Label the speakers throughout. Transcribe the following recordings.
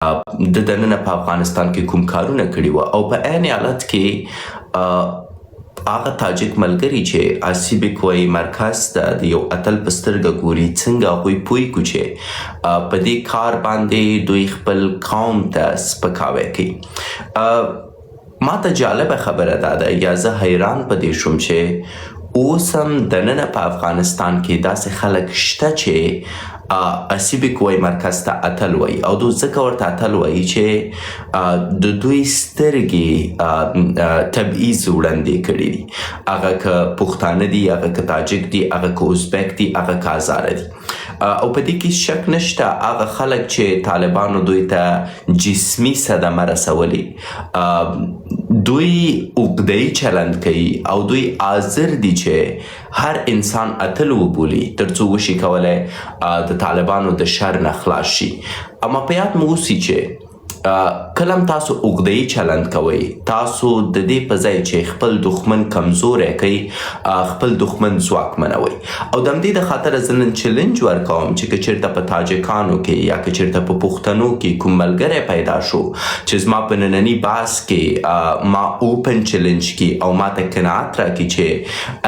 Speaker 1: د دننه په افغانستان کې کوم کارونه کړي وو او په عین حالت کې هغه تاجک ملګري چې اسیبک وایي مرکز ته د یو اتل په سترګه ګوري، څنګه هغوی پوه کو چې په دې کار باندې دوی خپل قوم ته سپکاوی کوي؟ ما ته جالبه خبره دا ده یا زه حیران په دې شوم چې اوس هم دننه په افغانستان کې داسې خلک شته چې اسیبک وای مرکز ته اتل وای، او دوی ځکه ورته اتل وای چې د دوی سترګې تبعیض وړاندې کړي دي، هغه که پښتانه دي، هغه که تاجک دي، هغه که ازبک دي، هغه که هزاره دي. او په دې کې شک نشته، هغه خلک چې طالبانو دوی ته جسمي صدمه رسولې، دوی عقده‌ای چلند کوي او دوی حاضر دي چې هر انسان اتل وبولي ترڅو وشي کولی د طالبانو د شر نه خلاص شي. اما په یاد مو اوسي چې کله هم تاسو عقده‌ای چلند کوئ، تاسو د دې په ځای چې خپل دښمن کمزوری کوئ، خپل دښمن ځواکمنوئ. او د همدې د خاطره زه نن چلنج ورکوم چې که چېرته په تاجکانو کې یا که چېرته په پښتنو کې کوم ملګری پیدا شو چې زما په ننني بحث کې ما open challenge کی او ما ته قناعت راکړي چې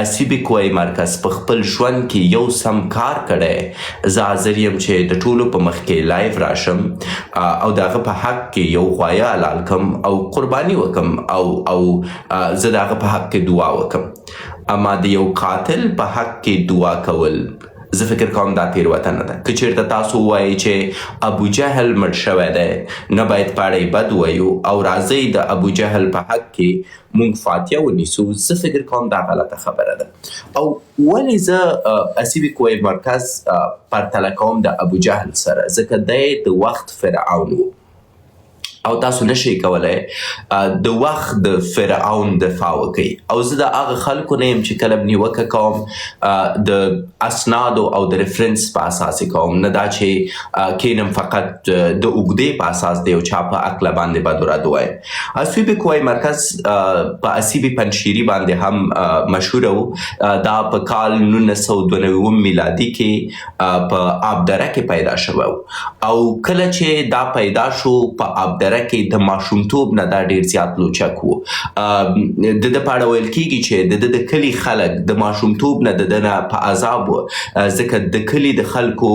Speaker 1: اسیبک وای مرکز په خپل ژوند کې یو سم کار کړی، زه حاضر یم چې د ټولو په مخ کې live راشم او د هغه په حق کې یو غوایه حلال کم او قرباني وکم او زه د هغه په حق کې دعا وکم. اما د یو قاتل په حق کې دعا کول، زه فکر کوم دا تېروتنه ده. که چېرته تاسو ووایئ چې ابو جهل مړ شوی دی، نه باید په اړه یې بد ووایو او راځئ د ابو جهل په حق کې مونږ فاتحه ونیسو، زه فکر کوم دا غلطه خبره ده. او ولې زه اسیبک وای مرکز پرتله کوم د ابو جهل سره؟ ځکه دی د وخت فرعون و او تاسو نشئ کولی د وخت د فرعون دفاع وکئ. او زه د هغه خلکو نه یم چې کله نیوکه کوم، د اسنادو او د reference په اساس یې کوم، نه دا چې کینم فقط د اوږدې په اساس د یو چا په عقله باندې بد رد وایم. اسیبک وای مرکز په اسیبي پنجشیري باندې هم مشهور و. دا په کال 1992 میلادي کې په آبدره کې پیدا شوی و او کله چې دا پیدا شو په آبدره کې د ماشومتوب نه دا ډیر زیات لوچک و. د ده په اړه ویل کیږي چې د ده د کلي خلک د ماشومتوب نه د ده نه په عذاب و، ځکه د کلي د خلکو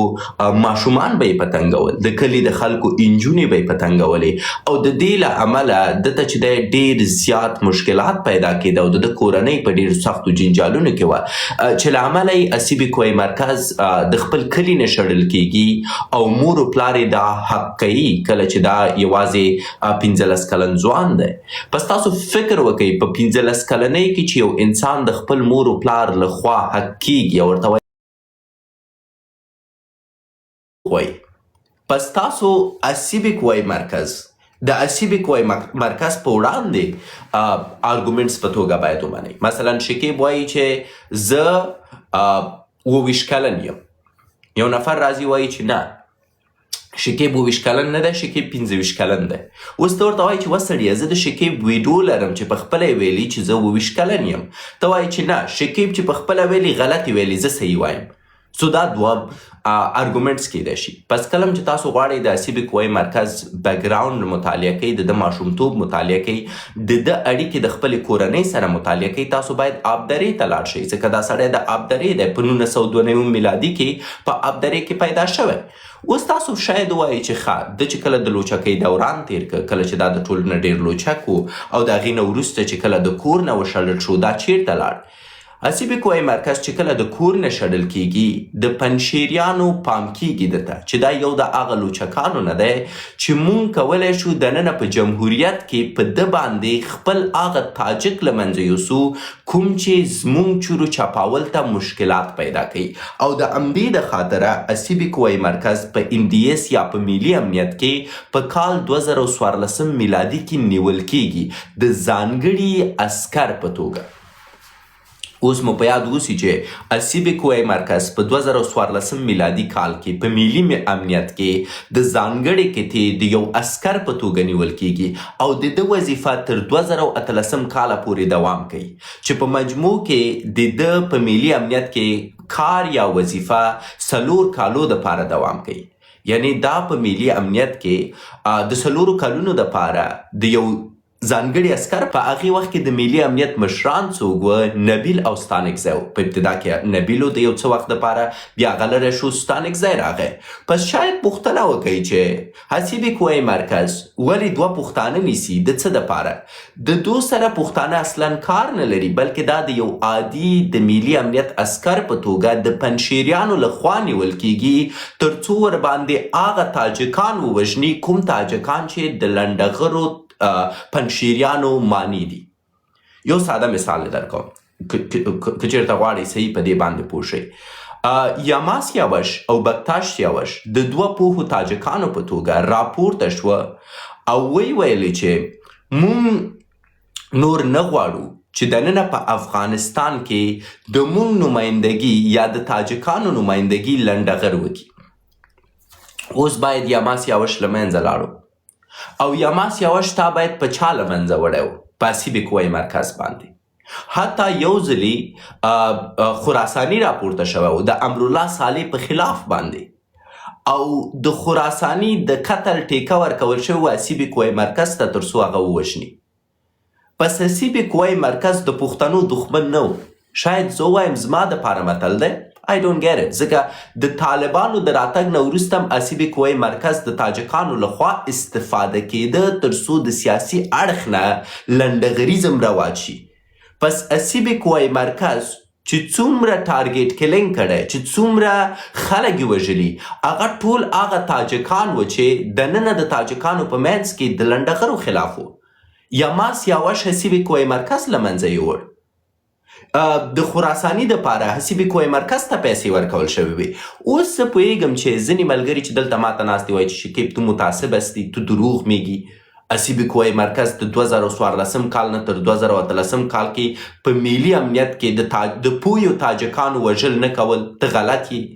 Speaker 1: ماشومان به یې په تنګول، د کلي د خلکو انجونې به یې په تنګولې او د دې له امله ده ته چې دی ډیر زیات مشکلات پیدا کېده او د ده کورنۍ په ډیر سختو جنجالونو کې وه، چې له امله یې اسیبک وای مرکز د خپل کلي نه شړل کیږي او مور و پلار یې دا حق کوي کله چې دا یوازې 15 کلن ځوان دی. پس تاسو فکر وکئ، په 15 کلنۍ کې چې یو انسان د خپل مور و پلار له خوا حق کیږي او ورته وایي، پس تاسو اسیبک وای مرکز د اسیبک وای مرکز په وړاندې arguments په توګه باید ومنئ. مثلا شکیب وایي چې زه 27 کلن یم، یو نفر راځي وایي چې نه، شکیب 27 کلن نه دی، شکیب 25 کلن دی. اوس ته ورته وایي چې وسړیه، زه د شکیب ویډیو لرم چې په خپله یې ویلي چې زه 27 کلن یم. ته وایي چې نه، شکیب چې په خپله ویلي غلط یې ویلي، زه صحیح وایم. سو دا دوه arguments کېدای شي. پس کله چې تاسو غواړئ د اسیبک وای مرکز background مطالعه کوئ، د ده ماشومتوب مطالعه کوئ، د ده اړیکې د خپلې کورنۍ سره مطالعه کوئ، تاسو باید آبدرې ته لاړ شئ، ځکه دا سړی د آبدرې دی، په 1992 میلادي کې په آبدرې کې پیدا شوی. اوس تاسو شاید ووایئ چې ښه، ده چې کله د لوچکۍ دوران تیر کړ، کله چې دا د ټولو نه ډېر لوچک و او د هغې نه وروسته چې کله د کور نه وشړل شو، دا چیرته لاړ؟ اسیبک وای مرکز چې کله د کور نه شړل کیږي، د پنجشیریانو پام کیږي ده ته چې دا یو د هغه لوچکانو نه دی چې مونږ کولی شو دننه په جمهوریت کې په ده باندې خپل هغه تاجک له منځه یوسو کوم چې زمونږ چورو چپاول ته مشکلات پیدا کوي. او د همدې د خاطره اسیبک وای مرکز په NDS یا په ملي امنیت کې په کال 2014 میلادي کې نیول کیږي د ځانګړي عسکر په توګه. اوس مو په یاد اوسي چې اسیبک وای مرکز په 2014 میلادي کال کې په ملي امنیت کې د ځانګړې قطعې د یو عسکر په توګه نیول کیږي او د ده وظیفه تر 2018 کاله پورې دوام کوي، چې په مجموع کې د ده په ملي امنیت کې کار یا وظیفه 4 کالو دپاره دوام کوي. یعنی دا په ملي امنیت کې د 4 کلونو دپاره د یو ځانګړي عسکر، په هغې وخت کې د ملي امنیت مشران څوک وه؟ نبیل او ستانکزی و. په ابتدا کې نبیل و د یو څه وخت دپاره، بیا هغه لرې شو، ستانکزی راغی. پس شاید پوښتنه وکړئ چې حسیبې کوی مرکز ولې دوه پښتانه نیسي، د څه دپاره؟ د دو سره پښتانه اصلا کار نه لري، بلکې دا د یو عادي د ملي امنیت عسکر په توګه د پنجشیریانو له خوا نیول کیږي، تر څو ورباندې هغه تاجکان ووژني کوم تاجکان چې د لنډغرو پنجشیریانو مانی دي. یو ساده مثال درکوم که چېرته غواړئ صحیح په دې باندې پوه شئ. یاما سیاوش او بکتاش سیاوش د دوه پوهو تاجکانو په توګه راپورته شوه او ویې ویلې چې مونږ نور نه غواړو چې دننه په افغانستان کې د مونږ نمایندګي یا د تاجکانو نمایندګي لنډغر وکړي. اوس باید یاما سیاوش له منځه لاړو او یاما سیاوش تا باید په چا له منځه وړی و؟ په حسیب کوی مرکز باندې. حتی یو ځلي خراساني راپورته شوی و د امرالله صالح په خلاف باندې او د خراساني د قتل ټیکه ورکول شوی و حسیب کوی مرکز ته تر څو هغه ووژني. پس حسیب کوی مرکز د پښتنو دښمن نه و. شاید زه ووایم زما د پاره متل دی، I don't get it، ځکه د طالبانو د راتګ نه وروسته هم حسیب کوی مرکز د تاجکانو لخوا استفاده کېده تر څو د سیاسي اړخ نه لنډغریزم رواج شي. پس حسیب کوی مرکز چې څومره target killing کړی، چې څومره خلک یې وژلي، هغه ټول هغه تاجکان و چې دننه د تاجکانو په منځ کې د لنډغرو خلاف و. یما سیاوش حسیب کوی مرکز له منځه یوړ. د خراساني د پاره حسیب کوی مرکز ته پیسې ورکول شوې وي. اوس زه پوهېږم چې ځینې ملګري چې دلته ماته ناست دي وایي چې شکیب تو متعصب هستی، تو دروغ میږي. حسیب کوی مرکز د 2014 کال نه تر 2018 کال کې په ملي امنیت کې د پویو تاجکانو وژل نه کول، ته غلط یې.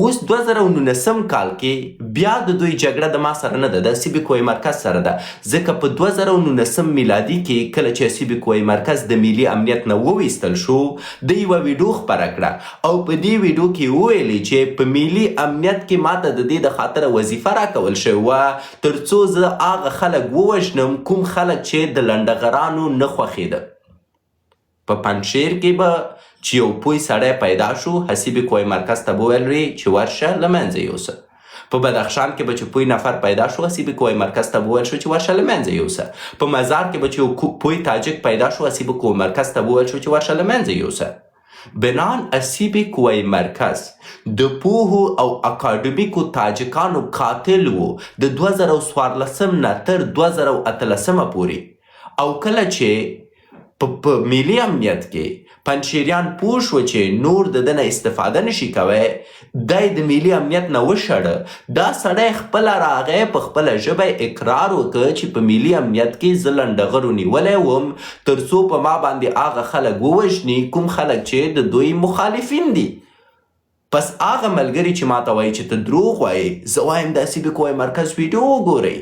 Speaker 1: اوس 2019 کال کې بیا د دوی جګړه د ما سره نه ده، د حسیب کوی مرکز سره ده، ځکه په 2019 میلادي کې کله چې حسیب کوی مرکز د ملي امنیت نه وویستل شو، ده یوه ویډیو خپره کړه او په دې ویډیو کې وویلې چې په ملي امنیت کې ماته د دې د خاطره وظیفه راکول شوې وه تر څو زه هغه خلک ووژنم کوم خلک چې د لنډغرانو نه خوښېده. په پنجشیر کې به چې یو پوی سړی پیدا شو، حسیب کوی مرکز ته به ویل چې ورشه له منځه یوسه. په بدخشان کې به چې پوی نفر پیدا شو، حسیب کوی مرکز ته به ویل شو چې ورشه له منځه یوسه. په مزار کې به چې یو پوی تاجک پیدا شو، حسیب کوی مرکز ته به ویل شو چې ورشه له منځه یوسه. بنان حسیب کوی مرکز د پوهو او اکاډمیکو تاجکانو قاتل و د 2014 نه تر 2018 پورې. او کله چې په ملي امنیت کې پنجشیریان پوه شو چې نور د ده نه استفاده نشي کوی، دی د ملي امنیت نه وشړه. دا سړی خپله راغی په خپله ژبه یې اقرار وکړ چې په ملي امنیت کې زه لنډغرو نیولی وم تر څو په ما باندې هغه خلک ووژني کوم خلک چې د دوی مخالفین دي. پس هغه ملګري چې ماته وایي چې ته دروغ وایې، زه وایم د حسیب کوی مرکز ویډیو وګورئ.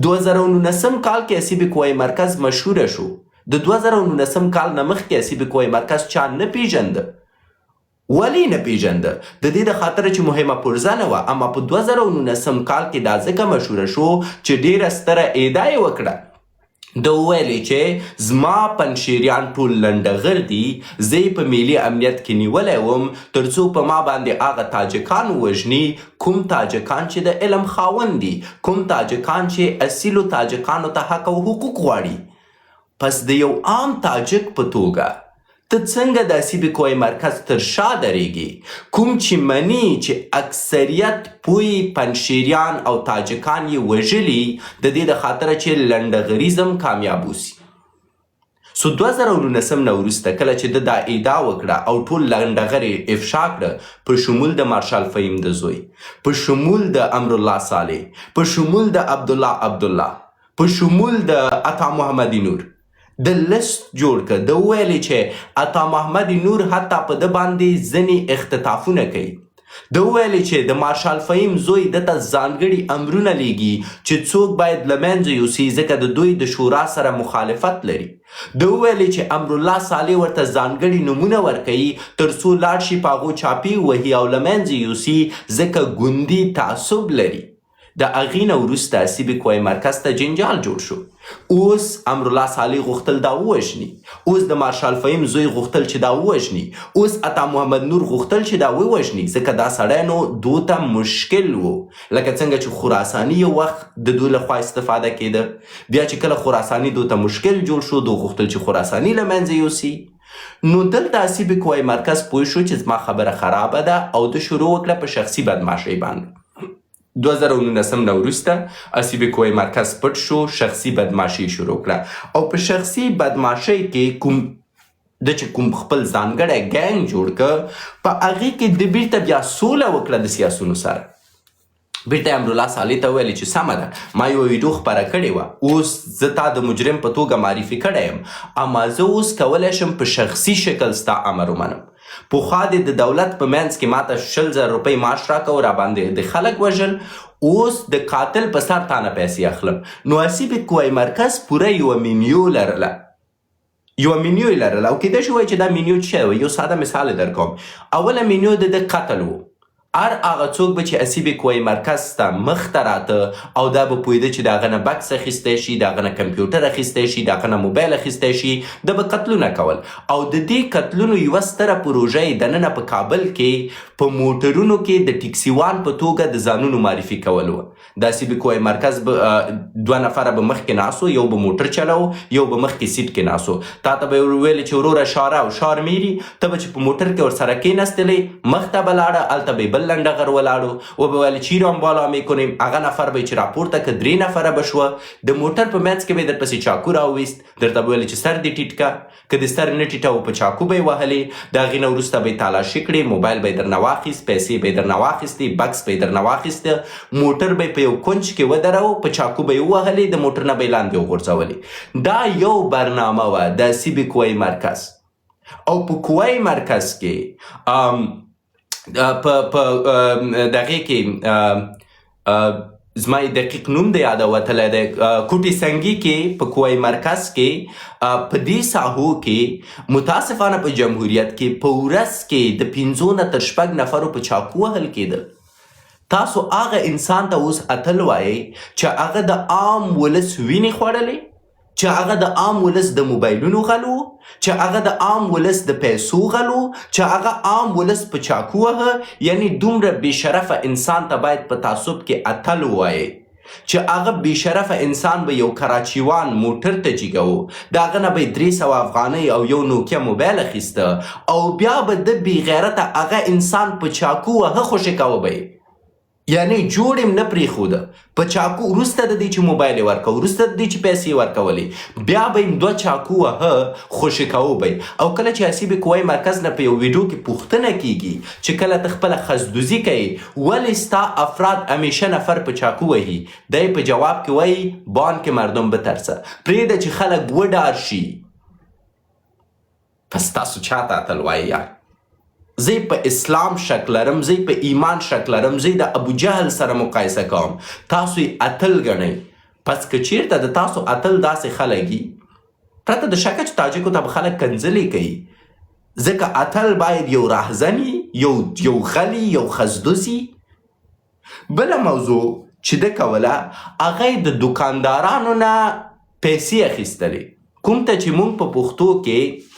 Speaker 1: 2019 کال کې حسیب کوی مرکز مشهوره شو. د 2019 کال نه مخکې حسیب کوی مرکز چا نه پیژنده. ولې نه پیژنده؟ د دې د خاطره چې مهمه پرزه نه وه. اما په 2019 کال کې دا ځکه مشهوره شو چې ډیره ستره ادعا یې وکړه. ده وویلې چې زما پنجشیریان ټول لنډغر دي، زه یې په ملي امنیت کې نیولی وم تر څو په ما باندې هغه تاجکان ووژني کوم تاجکان چې د علم خاوند دي، کوم تاجکان چې اصیلو تاجکانو ته حق او حقوق غواړي. پس د یو عام تاجک په توګه ته څنګه د حسیب کوی مرکز تر شا درېږې کوم چې مني چې اکثریت پوی پنجشیریان او تاجکان یې وژلي د دې د خاطره چې لنډغریزم کامیاب اوسي. سو 2019 نه وروسته کله چې ده دا ادعا وکړه او ټول لنډغر یې افشا کړه، په شمول د مارشال فهیم د زوی، په شمول د امرالله صالح، په شمول د عبدالله عبدالله، په شمول د عطا محمد نور، د لست جوړ که. ده وویل چې عطا محمد نور حتی په ده باندې ځینې اختطافونه کوي. ده وویل چې د مارشال فهیم زوی ده ته ځانګړي امرونه لیږي چې څوک باید له منځه یوسي ځکه د دوی د شورا سره مخالفت لري. ده وویل چې امرالله صالح ورته ځانګړي نومونه ورکوي تر څو لاړ شي په هغو چاپې ووهي او له منځه یوسي ځکه ګوندي تعصب لري. د هغې نه وروسته سیبیک وای مرکز ته جنجال جوړ شو. اوس امرالله صالح غوښتل دا ووژني. اوس د مارشال فهیم زوی غوښتل چې دا ووژني. اوس عطا محمد نور غوښتل چې دا ووژني ځکه دا سړی نو دوی ته مشکل و. لکه څنګه چې خراساني یو وخت د دوی له خوا استفاده کېده. بیا چې کله خراساني دوی ته مشکل جوړ شو، دوی غوښتل چې خراساني له منځه یوسي. نو دلته سیبیک وای مرکز پوه شو چې زما خبره خرابه ده او ده شروع وکړه په شخصي بدمعاشۍ باندې. 2019 نه وروسته اسیب کوی مرکز پټ شو، شخصي بدمعاشي شروع کړه او په شخصي بدمعاشۍ کې کوم د چې کوم خپل ځانګړی ګنګ جوړ که په هغې کې د بیرته بیا سوله وکړه د سیاسونو سره. بیرته امرالله صالح ته وویل چې سمه ده، ما یوه ویډیو خپره کړې وه، اوس زه تا د مجرم په توګه معرفي کړی یم، اما زه اوس کولی شم په شخصي شکل ستا امر ومنم. پخوا دې د دولت په منځ کې ماته 20,000 روپۍ معاش راکاوه، راباندې د خلک وژل، اوس د قاتل په سر تانه پیسې اخلم. نو حسیب قوای مرکز پوره یوه مینیو لرله، یوه مینیو یې لرله او کېدای شي ووایي چې دا مینیو څه شی وه. یو ساده مثال یې درکوم. اوله مینیو د ده قتل و. هر هغه څوک به چې حسیب قوای مرکز ته مخ ته راته او دا به پوهېده چې د هغه نه بکس اخیستی شي، د هغه نه کمپیوټر اخیستی شي، د هغه نه موبایل اخیستی شي، ده به قتلونه کول. او د دې قتلونو یوه ستره پروژه یې دننه په کابل کې په موټرونو کې د ټیکسیوان په توګه د ځانونو معرفي کول وه. داسې به کوی مرکز به دوه نفره به مخکې ناسو، یو به موټر چلاو، یو به مخکې سیټ کې ناسو. تا ته به ویل چې وروره شاره او شار میري، ته به چې په موټر کې ورسره کېناستلې مخته به لاړه، هلته به یې بل لنډغر ولاړو، وبه ویل چیرام بالا میکنیم، هغه نفر به یې چې راپورته که درې نفره به شوه، د موټر په منځ کې به یې درپسې چاکو راوویست، درته به ویل چې سر دې ټیټ که، که دې سر نه ټیټاوه په چاکو به یې وهلې، د هغې نه وروسته به یې تالاشي کړې، موبایل به یې درنه واخیست، پیسې به یې درنه واخیستې، بکس به یې درنه واخیسته، موټر به یې په یو کنج کې ودراوه، په چاکو به یې ووهلې، د موټر نه به یې لاندې وغورځولې. دا یو برنامه وه د سیبې کوی مرکز. او په کوی مرکز کې په په دغې کې زما یې دقیق نوم د یاده وتلی دی، کوټې سنګي کې په کوی مرکز کې په دې ساحو کې متاسفانه په جمهوریت کې په ورځ کې د 5 نه تر 6 نفرو په چاقو وهل کېدل. تاسو هغه انسان ته اوس اتل وایئ چې هغه د عام ولس وینې خوړلې، چې هغه د عام ولس د موبایلونو غل و، چې هغه د عام ولس د پیسو غل و، چې هغه عام ولس په چاکو وهه. یعنی دومره بې شرفه انسان ته باید په تعصب کې اتل ووایئ چې هغه بې شرفه انسان به یو کراچیوان موټر ته جیګوو، د هغه نه به یې 300 افغانۍ او یو نوکیا موبایل اخیسته او بیا به ده بې غیرته هغه انسان په چاکو وهه، خوشې کاوه به یې، یعنی جوړ یې نه پرېښوده په چاکو. وروسته د دې چې موبایل یې ورکاوه، وروسته د دې چې پیسې یې ورکولې، بیا به یې دوه چاکو وهه، خوشې کاوه به یې. او کله چې حسیب کوی مرکز نه په یو ویډیو کې پوښتنه کیږي چې کله ته خپله خسدوزي کوې ولې ستا افراد همیشه نفر په چاکو وهي، دی په جواب کې وایي بان کې مردم بترسه، پرېږده چې خلک وډار شي. پس تاسو چاته اتل وایي یار؟ زه په اسلام شک لرم، زه په ایمان شک لرم، زه د ابو جهل سره مقایسه کوم، تاسو یې اتل ګڼئ. پس که چیرته د تاسو اتل داسې خلک وي، پرته د شکه چې تاجکو ته به خلک کنځلې کوي، ځکه اتل باید یو راهزن وي، یو غلی، یو خزدوز وي. بله موضوع چې ده کوله هغه یې د دکاندارانو نه پیسې اخیستلې، کوم ته چې مونږ په پښتو کې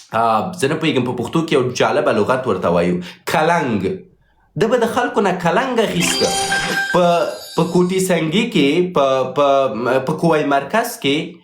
Speaker 1: زه نه پوهېږم په پښتو کې یو جالبه لغت ورته وایو، کلنګ. ده به د خلکو نه کلنګ اخیسته. په په کوټې سنګي کې په په په کوی مرکز کې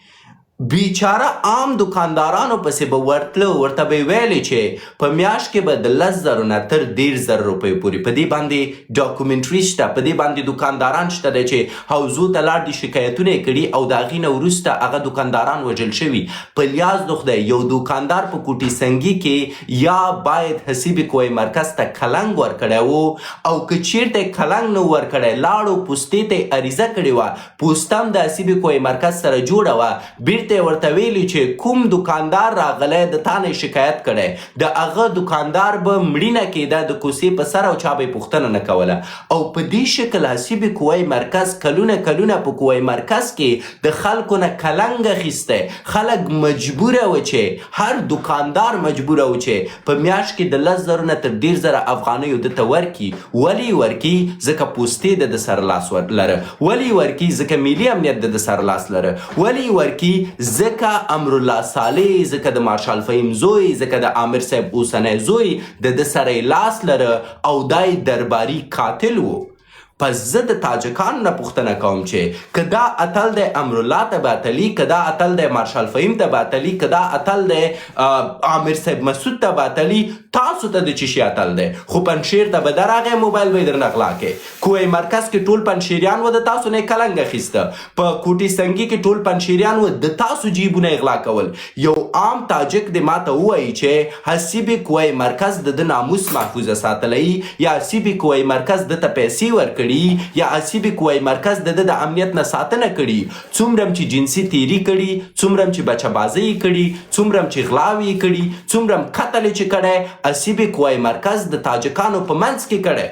Speaker 1: بیچاره عام دکاندارانو پسې به ورتله، ورته به یې ویلې چې په میاشت کې به د 10,000 نه تر 30,000 روپیو پورې، په دې باندې ډاکومنټري شته، په دې باندې دکانداران شته دی چې حوزو ته لاړ دي، شکایتونه یې کړي او د هغې نه وروسته هغه دکانداران وژل شوي. په لیاز د خدای یو دکاندار په کوټې سنګي کې یا باید حسیب کوی مرکز ته کلنګ ورکړی و او که چیرته یې کلنګ نه و ورکړی، لاړو پوستې ته یې عریضه کړې وه، پوسته هم د حسیب کوی مرکز سره جوړه وه، بیرته بیرته یې ورته ویلي چې کوم دوکاندار راغلی د تا نه یې شکایت کړی، د هغه دوکاندار به مړینه کېده د کوڅې په سر او چا به یې پوښتنه نه کوله. او په دې شکل حسیب قوه مرکز کلونه کلونه په قوه مرکز کې د خلکو نه کلنګ اخیستی. خلک مجبوره و چې هر دوکاندار مجبوره و چې په میاشت کې د 10,000 نه تر 30,000 افغانیو ده ته ورکړي. ولې یې ورکړي؟ ځکه پوستې د ده سره لاس لره. ولې یې ورکړي؟ ځکه ملي امنیت د ده سره لاس لره. ولې یې ورکړي؟ ځکه امرالله صالح، ځکه د مارشال فهیم زوی، ځکه د آمر صاحب اوسنی زوی د ده سره یې لاس لره او دا یې درباري قاتل و. پس زه د تاجکانو نه پوښتنه کوم چې که دا اتل دی امرالله ته به اتلي، که دا اتل دی مارشال فهیم ته به اتلي، که دا اتل دی عامر صاحب مسعود ته به اتلي، تاسو ته د چیشي اتل دی؟ خو پنجشیر ته به درغی موبایل به یې درنه غلا کې. کوی مرکز کې ټول پنجشیریان و د تاسو نه یې کلنګ اخیسته، په کوټې سنګي کې ټول پنجشیریان و د تاسو جیبونه یې غلا کول. یو عام تاجک دې ماته ووایي چې حسیب قوه مرکز د ده ناموس محفوظه ساتلی یا حسیب قوه مرکز ده ته پیسې ورکړي یا حسیب قوه مرکز د ده د امنیت نه ساتنه کړي. څومره هم چې جنسي تیري کړي، څومره هم چې بچه بازۍ یې کړي، څومره هم چې غلاوې یې کړي، څومره هم قتل یې چې کړی، حسیب قوه مرکز د تاجکانو په منځ کې کړی.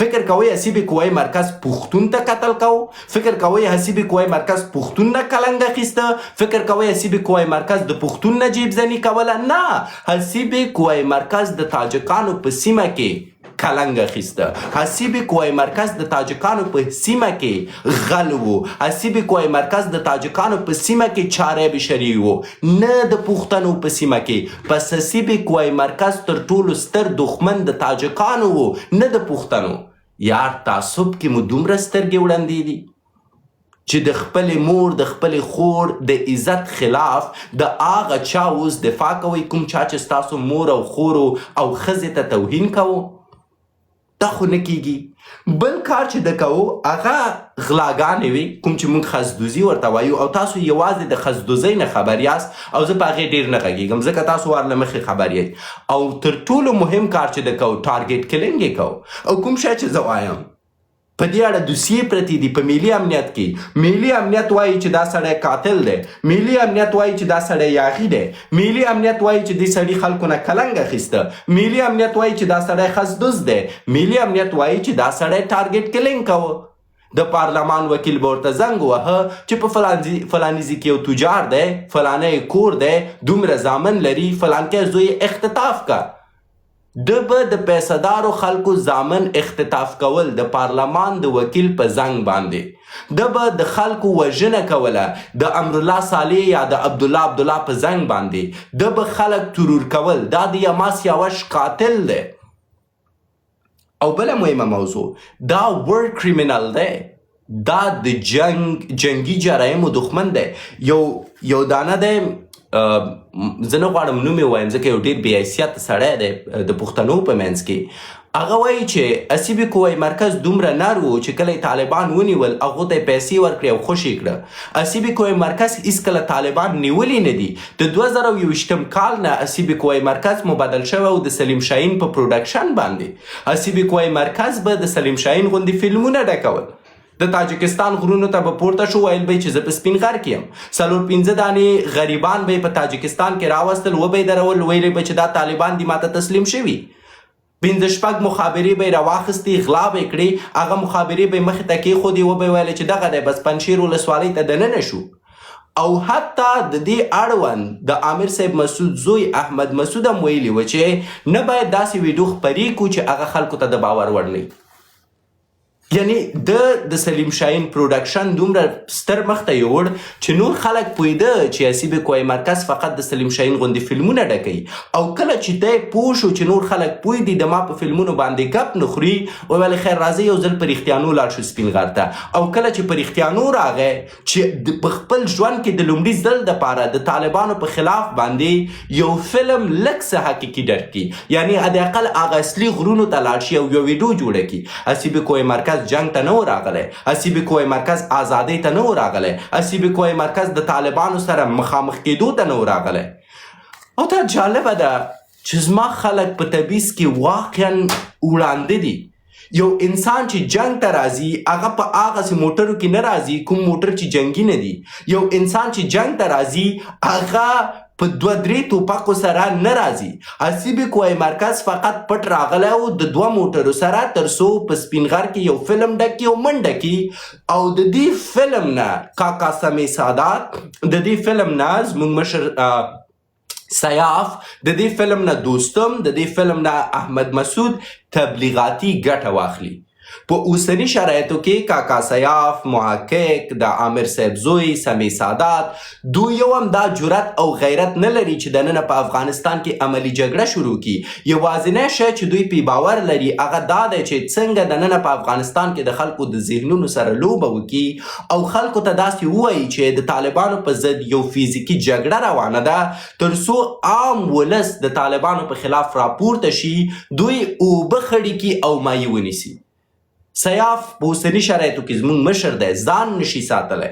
Speaker 1: فکر کوئ حسیب قوه مرکز پښتون ته قتل کاو؟ فکر کوئ حسیب قوه مرکز پښتون نه کلنګ اخیسته؟ فکر کوئ حسیب قوه مرکز د پښتون نه جیب زنی کوله؟ نه، حسیب قوه مرکز د تاجکانو په سیمه کې کلنګ اخیسته. حسیب قوه مرکز د تاجکانو په سیمه کې غل وو. حسیب قوه مرکز د تاجکانو په سیمه کې چاره بشری وو، نه د پښتنو په سیمه کې. پس حسیب قوه مرکز تر ټولو ستر دښمن د تاجکانو وو، نه د پښتنو. یار تعصب کې مو دومره سترګې وړندې دي چې د خپلې مور د خپلې خور د عزت خلاف د هغه چا اوس دفاع کوئ کوم چا چې ستاسو مور او خور او ښځې ته توهین کوو. دا خو نه کیږي. بل کار چې د کوو هغه غلاګانې وي کوم چې موږ خسدوزي ورته وایو، او تاسو یوازې د خسدوزۍ نه خبر یاست او زه په هغې ډېر نه غږېږم ځکه تاسو وار له مخې خبر یئ. او تر ټولو مهم کار چې د کوو ټارګېټ کلینګ یې کوو. او کوم شی چې زه وایم په دې اړه دوسیې پرتې دي په ملي امنیت کې. ملي امنیت وایي چې دا سړی قاتل دی، ملي امنیت وایي چې دا سړی یاغي دی، ملي امنیت وایي چې دې سړي خلکو نه کلنګ اخیسته، ملي امنیت وایي چې دا سړی خسدوز دی، ملي امنیت وایي چې دا سړی ټارګټ کلینګ کوه. د پارلمان وکیل به ورته زنګ وهه چې په فلاني ځای کې یو تجار دی، فلانی کور دی، دومره زامن لري، فلانکی زوی یې اختطاف که. ده به د پیسه دارو خلکو زامن اختطاف کول د پارلمان د وکیل په زنګ باندې. ده به د خلکو وژنه کوله د امرالله صالح یا د عبدالله عبدالله په زنګ باندې. ده به خلک ترور کول. دا د یما سیاوش قاتل دی. او بله مهمه موضوع، دا ور کریمینل دی، دا د جنگ جنگي جرایمو دښمن دی. یو یو دانه دی، زه نه غواړم نوم یې ووایم ځکه یو ډېر بې حیثیت سړی دی د پښتنو په منځ کې. هغه وایي چې حسیب قوه مرکز دومره نر وو چې کله یې طالبان ونیول هغو ته یې پیسې ورکړې او خوشې کړه. حسیب قوه مرکز هیڅکله طالبان نیولي نه دي. د 2021 کال نه حسیب قوه مرکز مبدل شوی او د سلیم شاهین په پروډکشن باندې حسیب قوه مرکز به د سلیم شاهین غوندې فلمونه ډکول. د تاجکستان غرونو ته به پورته شو، ویل به یې چې زه په سپین غر کې یم. 4-5 دانې غریبان به یې په تاجکستان کې راوستل، وبه یې درول، ویل به چې دا طالبان دي ماته تسلیم شوي. 5-6 مخابرې به یې راواخیستې، غلا به یې کړې، هغه مخابرې به یې مخې ته کېښودې، وبه یې ویل چې دغه دی، بس پنجشیر ولسوالۍ ته دننه شو. او حتی د دې اړوند د عامر صاحب مسعود زوی احمد مسعود هم ویلي و چې نه باید داسې ویډیو خپرې کړو چې هغه خلکو ته د باور وړ نه وي. یعنی د سلیم شاهین پروډکشن دومره ستر مخته یوړ چې نور خلک پوهېده چې حسیب کوی مرکز فقط د سلیم شاهین غوندې فلمونه ډکوي. او کله چې دی پوه شو چې نور خلک پوه دي د ما په فلمونو باندې ګپ نه خوري، وویل خیر راځئ یو ځل په رښتیانو لاړ شو سپین غر ته. او کله چې په رښتیانو راغی چې په خپل ژوند کې د لومړي ځل دپاره د طالبانو په خلاف باندې یو فلم لږ څه حقیقي ډک کړي، یعنی حداقل هغه اصلي غرونو ته لاړ شي او یو ویډیو جوړه کړي. حسیب کوه مرکز جنګ ته نه و راغلی، حسیب کوه مرکز ازادۍ ته نه و راغلی، حسیب کوه مرکز د طالبانو سره مخامخ کېدو ته نه و راغلی. او دا جالبه ده چې زما خلک په تبعیض کې واقعا وړاندې دي. یو انسان چې جنګ ته راځي هغه په هغسې موټرو کې نه راځي کوم موټر چې جنګي نه دي. یو انسان چې جنګ ته راځي هغه په دوه درې توپکو سره نه راځي. حسیب قوای مرکز فقط پټ راغلی و د دوه موټرو سره تر څو په سپین غر کې یو فلم ډک کړي او منډه کړي او د دې فلم نه کاکا سمې سادات، د دې فلم نه زموږ مشر سیاف، د دې فلم نه دوستم، د دې فلم نه احمد مسعود تبلیغاتي ګټه واخلي. په اوسني شرایطو کې کاکا سیاف، محقق، د عامر صاحب زوی، سمیع سادات، دوی یو هم دا جرأت او غیرت نه لري چې دننه په افغانستان کې عملي جګړه شروع کړي. یوازینی شی چې دوی پرې باور لري هغه دا دی چې څنګه دننه په افغانستان کې د خلکو د ذهنونو سره لوبه وکړي او خلکو ته داسې ووایي چې د طالبانو په ضد یو فزیکي جګړه روانه ده، تر څو عام ولس د طالبانو په خلاف راپورته شي، دوی اوبه خړې کړي او مایي ونیسي. سیاف په اوسني شرایطو کې زموږ مشر دی، ځان نشي ساتلی.